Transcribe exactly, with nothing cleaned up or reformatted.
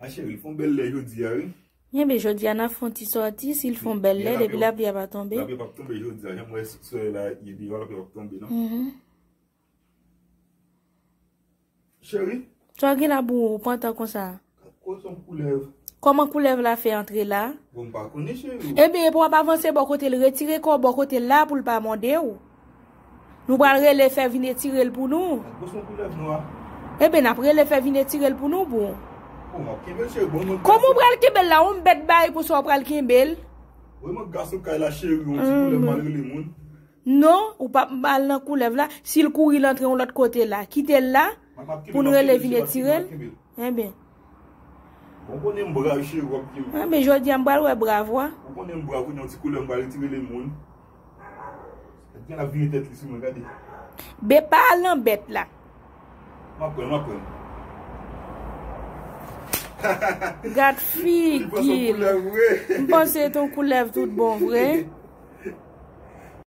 A cheri, fè yon bèl lè jodi a, wi. Enben, jodi a n ap fè yon ti sòti, si l fè yon bèl lè, depi lapli a pa tonbe. Lapli a p ap tonbe jodi a, jan m wè solèy la ye deyò, lapli a p ap tonbe, non. Mhm. Cheri. Sa w gen la bouwo, ou pantan konsa? Kote yon koulèv? Kòman koulèv la fè antre la? Bon, m pa konnen, cheri. Ebyen, epi w ap avanse bò kote l, retire kò w bò kote l la pou l pa mòde w. Nou pral rele fè vin etire l pou nou. Kote yon koulèv nwa? Ebyen, n ap rele fè vin etire l pou nou, bon. Bon, m ap kenbe l, cheri. Bon, mwen... Kòman w pral kenbe l la? Yon bèt bay konsa w pral kenbe l? Wi, mwen gason kay la, cheri, yon ti koulèv m al rele moun. Non, ou p ap al nan koulèv la. Si l kouri, l antre yon lòt kote la, kite l la pou n rele vin etire l. Enben. Bon, konnen m brav, cheri, w ap di. Enben, jodi a m pral wè brav ou a. Ou konnen m brav, konnen yon ti koulèv m pral retire lemonn. Gen la vire tèt li sou mwen, gade. Ben, pa al nan bèt la. M ap pran, m ap pran. Gad figi l. M panse se yon koulèv tout bon vre.